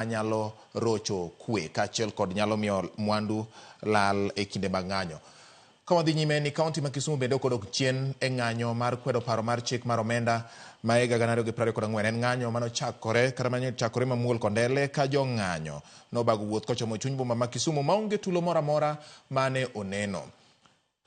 Manyalo rocho kwe kaachiel kod nyalo miyo mwandu lal e kinde mag ng'anyo. Ka wadhi nyime ni kaunti ma Kisumu bende ok odok chien e ng'anyo mar kwedo paro mar chik mar omenda ma higa 2024. En ng'anyo mane ochakore kata mane ochakore mamuol kondele ka jong'anyo nobago wuoth kochomo chuny boma ma Kisumu maonge tulo moro amora mane oneno.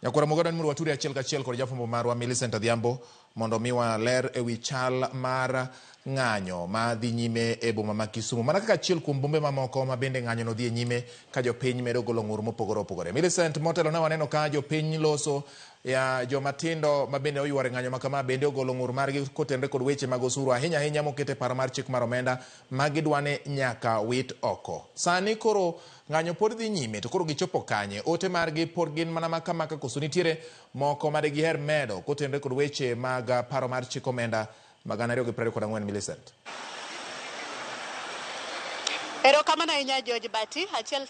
Nyakwara Mogado ni mondo wature achiel kachiel kod jafwambo marwa Millicent Adhiambo mondo omiwa ler e wi chal mar ng'anyo ma dhi nyime e boma ma Kisumu mana kaka achiel kuom bombe mamoko ma bende ng'anyo no dhi e nyime ka jopiny medo golo ng'ur mopogore opogore. Millicent, motelo ne waneno ka jopiny loso ya joma tindo ma bende oyuoro e ng'anyo ma kama bende ogolo ng'ur margi kotenre kod weche mag osuru ahinya ahinya moket e paro mar chik mar omenda ma gidwa ni nyaka wit oko. Sani koro ng'anyo pod dhi nyime to koro gichopo kanye? Ote margi pod gin mana makamaka koso nitiere moko ma digiher medo kotenre kod weche mag paro mar chik omenda ma 2024, Millicent? Erokamano ahinya, George Bati. Achiel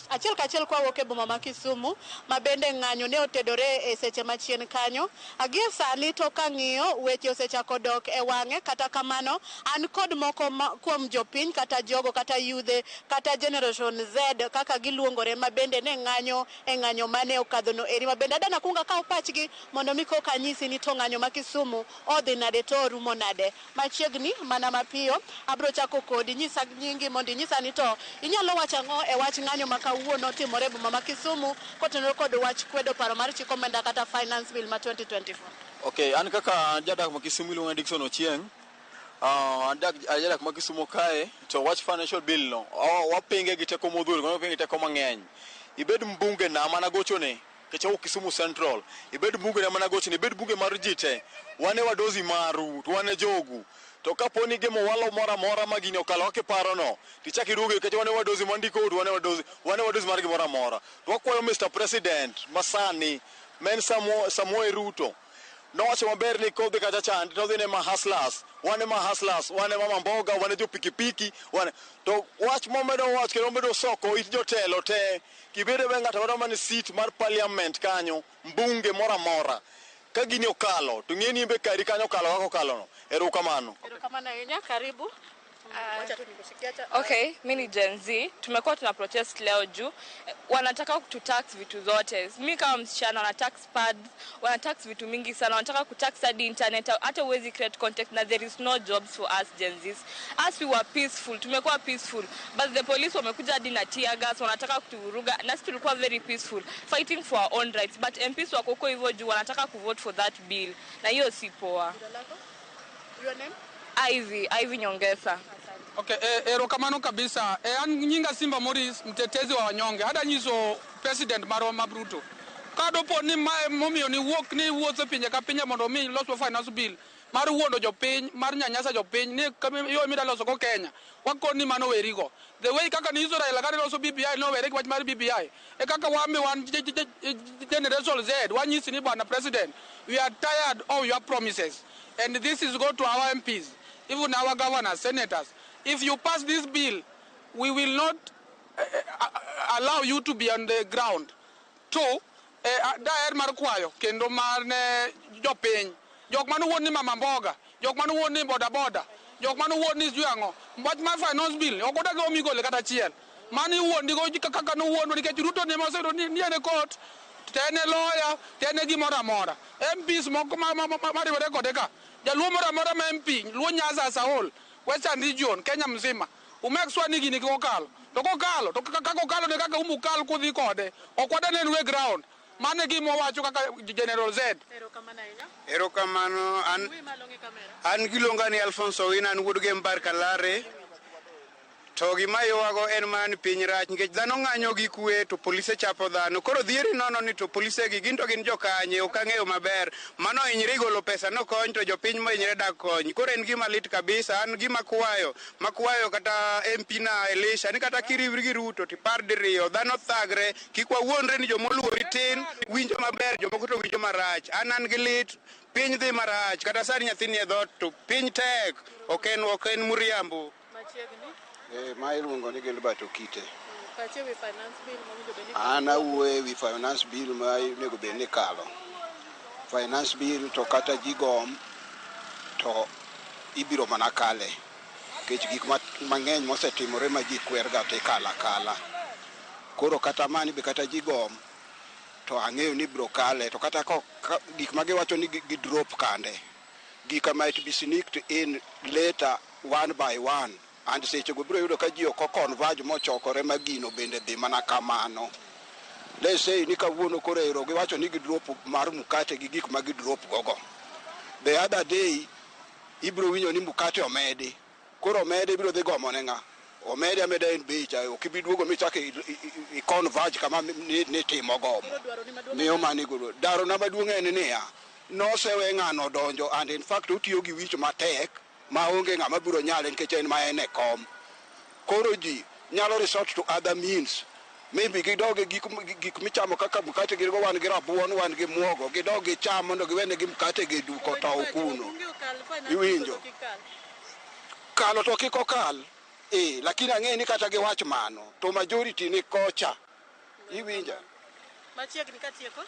achiel kachiel kwawuok e boma ma Kisumu ma bende ng'anyo ne otedore e seche machien kanyo. Gie sani to kang'iyo weche osechako dok e wang'e, kata kamano an kod moko kuom jopiny kata jogo kata yudhe kata Generation Z kaka giluongore ma bende ne ng'anyo e ng'anyo mane okadhono eri, ma bende adana kuongo akaw pachgi mondo mi koka anyisi ni to ng'anyo ma Kisumu odhi nade to orumo nade. Machiegni mana mapiyo abro chako kodi, nyisa nyingi mondo inyisa ni to inyalo wacho ang'o e wach ng'anyo ma kawuono timore e boma ma Kisumu kotenore kod wach kwedo paro mar chik omenda kata Finance Bill ma 2024. Okay, an kaka jadak ma Kisumu iluonga Dickson Ochieng'. An jadak ma Kisumu kae, to wach financial bill no, wapinge gi teko modhuro, kendo wapinge gi teko mang'eny. Ibed mbunge na mana gochone, nikech awuok Kisumu Central. Ibed mbunge na mana gochone, ibed bunge mar ji te. Wan e wadozi maru, to wan e jogu. To kapo ni gemo walo moro amora ma gini okalo kaka iparo no, tichak iduogo nikech wan e wadozi mwandiko to wan e wadozi mar gimoro amora. To wakwayo Mr. President masani, ma en Samoei Ruto, nowacho maber ni kodhi kacha chande to odhi ne ma hustlers, wan e ma hustlers, wan e mama mboga, wan e jo pikipiki, wan to wach momedo wacho kendo momedo soko it jotelo te kibedo be ng'ato moro man seat mar parliament kanyo, mbunge moro amora, ka gini okalo to ng'e ni in be kari kanyo okalo kaka okalo no. Erokamano. Erokamano ahinya, karibu. Wacha tu nikushikia Okay, mi ni Gen Z. Tumekuwa tuna protest leo juu wanataka kututax vitu zote. Mi kama msichana, wana tax pads, wana tax vitu mingi sana, wanataka kutax hadi internet, hata huwezi create content na there is no jobs for us Gen Zs. As we were peaceful, tumekuwa peaceful, but the police wamekuja hadi na tear gas, wanataka kutuvuruga, na sisi tulikuwa very peaceful, fighting for our own rights, but MPs wako huko hivyo juu wanataka kuvote for that bill, na hiyo si poa. Jina lako? Your name? Ivy, Ivy Nyongesa. Okay, erokamano kabisa. An nyinga Simba Morris, mtetezi wa wanyonge. Ada nyiso president marwa ma Ruto. Ka dopo ni mae momiyo ni wuok ni wuotho pinje ka pinje mondo mi loswa finance bill mar wuondo jopiny, mar nyanyasa jopiny ni yo mida loso go Kenya. Wakoni ni mano werigo. The way kaka ni Israel kane loso BBI nowere gi wach mar BBI. E kaka wan be wan Generation Z wanyisi ni, bwana president, we are tired of your promises. And this is go to our MPs, even our governors, senators. If you pass this bill, we will not allow you to be on the ground. Two, daher mar kwayo kendo mar ne jopiny, jok mane wuon ni mama mboga, jok mane wuon ni boda boda, jok mane wuon ni sijui ang'o. Wach mar finance bill ok odag omi gole kata achiel. Mano iwuondigo kaka nowuondwa nikech Ruto ni emoseyudo ni en e court to en e lawyer to en e gimoro amora. MPs moko mariwore kode ka, jaluo moro amora ma MP, Luo Nyanza as a whole, Western Region, Kenya mzima, u make sure ni gini kik okalo. To kokalo, to kaka okalo ne kaka umukal kudhi kode, ok wadanenu e ground. Mano e gima wawacho kaka General Z. Erokamano ahinya. Erokamano. An, Wuoyi malo ng'i kamera. An giluonga ni Alfonso Wina, an wuod Gembar Kalare. To gima ywago en mana ni piny rach nikech dhano ng'anyo gi kwe to polise chapo dhano. Koro dhieri nono ni to polise gi gin to gin jokanye, ok ang'eyo maber. Mano hinyre igolo pesa nokony to jopiny mohinyre dak kony. Koro en gima lit kabisa. An gima kwayo, makwayo kata MP na Elisha ni kata kiriwri gi Ruto tipar diriyo. Dhano thagre, kik wawuondre ni jomoluori tin winjo maber, jomoko to winjo marach. An gi lit, piny dhi marach. Kata sani nyathi nie dhoot to piny tek, ok en muriambo. Machiegni. Ma iluongo ni Gilbert Okite. Pache wi finance bill mowinjo bed ni An awuoyo ewi finance bill ma onego bed ni kalo. Finance bill to kata ji gom to ibiro mana kale. Nikech gik mang'eny mosetimore ma ji kwer ga to ikalo akala. Koro kata mani be kata ji gom to ang'eyo ni biro kale to kata ka, gik ma giwacho ni gi drop kande gika might be sneaked in later one by one and sechego biro yudo ka ji ok converge mochokore ma gino bende dhi mana kamano. Let's say ni kawuono koro ero giwacho ni gidrop mar mkate gi gik ma gidrop gogo. The other day ibiro winjo ni mkate omedi. Koro omedi ibiro dhi gomo ne ng'a? Omedi ameda en bei cha ok ibi duogo michak i converge kama ni timo gomo. Miyo mani goro. Darona maduong' en niya, nosewe ng'ano donjo and in fact otiyo gi wich matek ma onge ng'ama biro nyale nikech en ma en e kom. Koro ji nyalo resort to other means. Maybe gidog e gik michamo kaka mkate gi go wan gi rabuon wan gi muogo gidog gicham mondo giwene gi mkate gi duko tow kuno. Iwinjo? Kalo to kik okal. Lakini ang'e ni kata giwach mano to majority ni kocha. Iwinja? Machiegni katieko.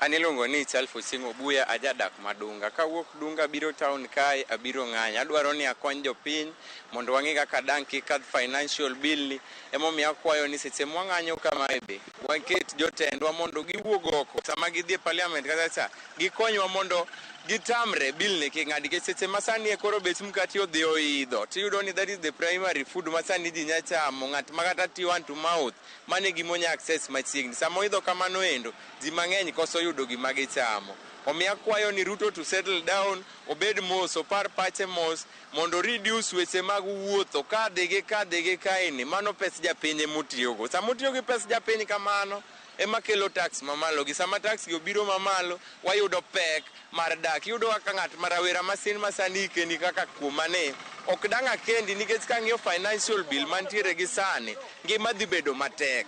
An iluongo ni Charles Ochieng' Obuya, ajadak Madunga. Kawuok Dunga biro town kae, abiro ng'anyo. Adwaro ni akony jopiny mondo wang'e kaka dang' kik kadh financial bill ni. Emomiyo akwayo ni seche mwang'anyo kamae be, waket jotendwa mondo giwuog oko. Sama gidhi e parliament kata cha, gikonywa mondo gitamre bill ni kik ng'adi. Nikech seche ma sani e koro bech mkate odhi oidho, tiyudo ni that is the primary food ma sani ji nya chamo. Ng'at ma kata tiyo hand to mouth, mano e gima onya access machiegni. Sama oidho kamano endo, ji mang'eny koso yudo gima gichamo. Omiyo akwayo ni Ruto to settle down, obed mos, opar pache mos, mondo reduce weche mag wuotho kadhi gi kadhi gi kaeni, mano pes japiny emotiyogo. Sama otiyo gi pes japiny kamano, ema kelo tax mamalo gi. Sama tax gi obiro mamalo, wayudo pek mar dak. Iyudo kaka ng'at ma rawera masin ma sani ikendi kaka kuoma ni, ok dang' akendi nikech kang'iyo financial bill mantiere gi sani, ngima dhi bedo matek.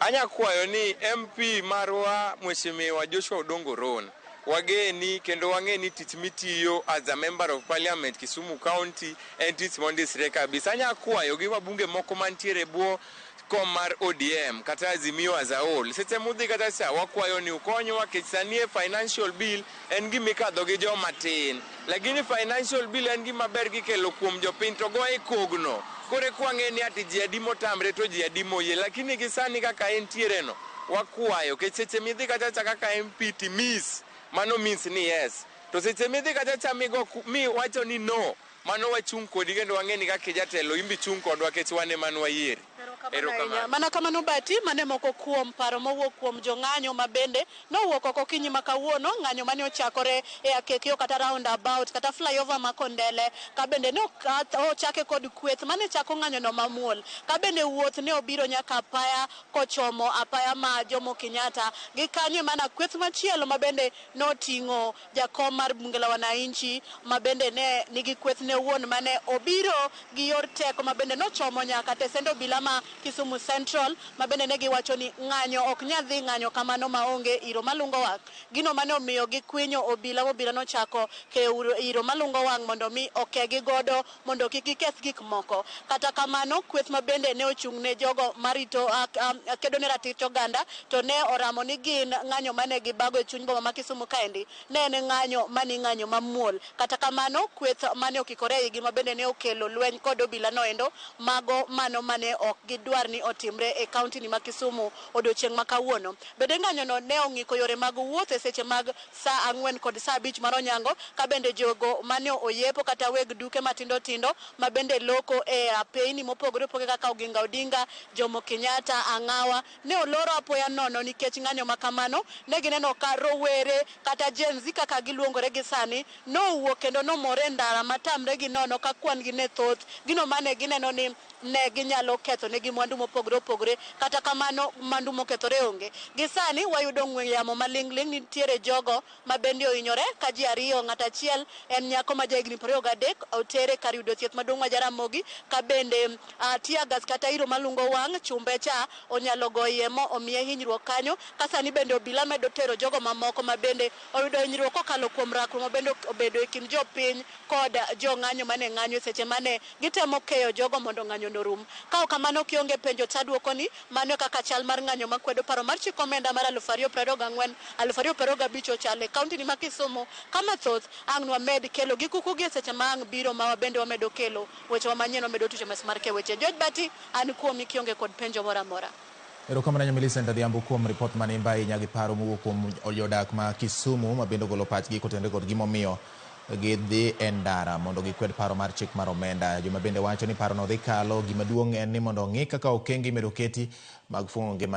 Anya kwayo ni MP marwa Mheshimiwa Joshua Odongo Ron wageni kendo wang'e ni tich mitiyo as a member of parliament Kisumu County en tich mondisre kabisa. Anya kwayo gi wabunge moko mantiere e bwo kom mar ODM kata Azimio as a whole. Seche mudhi kata cha wakwayo ni ukonywa nikech sani e financial bill en gima ikadho gi joma tin. Lakini financial bill en gima ber kikelo kuom jopiny to goye kogno. Koro eka wang'e ni ati ji adi motamre to ji adi moyie. Lakini gi sani kaka entiere no, wakwayo nikech seche midhi kata cha kaka MP ti miss, mano means ni yes. To seche midhi kata cha migo mi wacho ni no, mano wachung' kodi kendo wang'e ni kaka jatelo in be ichung' kodwa nikech wan ema ne wayieri. Erokamano. Mana kamano Bati, mane moko kuom paro mowuok kuom jong'anyo ma bende nowuok oko okinyi ma kawuono, ng'anyo mane ochakore e Akekio kata roundabout kata flyover ma Kondele, ka bende ne ochake kod kweth mane chako ng'anyo no mamuol, ka bende wuoth ne obiro nyaka apaya kochomo apaya ma Jomo Kenyatta. Gi kanyo mana kweth machielo ma bende noting'o jakom mar bunge la wananchi ma bende ne nigi kweth ne owuon mane obiro gi yor teko ma bende nochomo nyaka tesend obila ma Kisumu Central ma bende ne giwacho ni ng'anyo ok nyal dhi ng'anyo kamano maonge iro malungo wang'. Gino mane omiyo gikwinyo obila obila nochako keyo iro malungo wang' mondo mi okegi godo mondo kik giketh gik moko. Kata kamano kweth ma bende ne ochung' ne jogo marito kedo ne ratich oganda to ne oramo ni gin ng'anyo mane gibago e chuny boma ma Kisumu kaendi ne en ng'anyo mani ng'anyo mamuol. Kata kamano kweth mane okikore e igi ma bende ne okelo lweny kod obila noendo mago mano mane ok gidwar ni otimre e kaunti ni ma Kisumu odiochieng' ma kawuono. Bende ng'anyo no ne ong'iko yore mag wuoth e seche mag saa 4 kod saa 5 mar onyango ka bende jogo mane oyepo kata weg duke matindo tindo ma bende loko e apeyni mopogore opogore kaka Oginga Odinga, Jomo Kenyatta, Ang'awa ne oloro apoya nono nikech ng'anyo ma kamano ne gineno ka rowere kata Gen Z kaka giluongore gi sani nowuok kendo nomore e ndara matamre gi nono ka kwan gi ne thoth gino mane gineno ni ne ginyalo ketho negi mwandu mopogore opogore. Kata kamano mwandu mokethore onge. Gi sani wayudo ong'we yamo maling'ling' nitiere jogo ma bende ohinyore ka ji ariyo ng'at achiel en nyako ma jahigni 23 otere kar yudo thieth maduong' ma Jaramogi ka bende tear gas kata iro malungo wang' chumbe cha onyalo go iye mo omiye hinyruok kanyo ka sani bende obila medo tero jogo mamoko ma bende oyudo hinyruok kokalo kuom rakruok ma bende obedo e kind jopiny kod jong'anyo. jong'anyo mane ng'anyo e seche mane gitemo keyo jogo mondo ng'anyo norum. Ka ok kamano kionge penjo taduoko ni mano e kaka chal mar ng'anyo makwedo paro mar chik omenda mar 2024 2025 ochalo e kaunti ni ma Kisumu kama thoth ang' nwamed kelo gi kuku gi e seche ma ang' biro ma wabende wamedo kelo wechewa manyien wamedo tucho mes mar ke weche. George Bati an kuomi kionge kod penjo moro amora. Erokamano ahinya Millicent Adhiambo kuom ripot manimba ahinya gi paro mowuok kuom jodak ma Kisumu ma bende ogolo pachgi kotenore kod gimomiyo gidhi e ndara mondo gikwed paro mar chik mar omenda. Joma bende wacho ni parono dhi kalo, gima duong' en ni mondo ong'i kaka okenge imedo keti mag fuong'o ngima.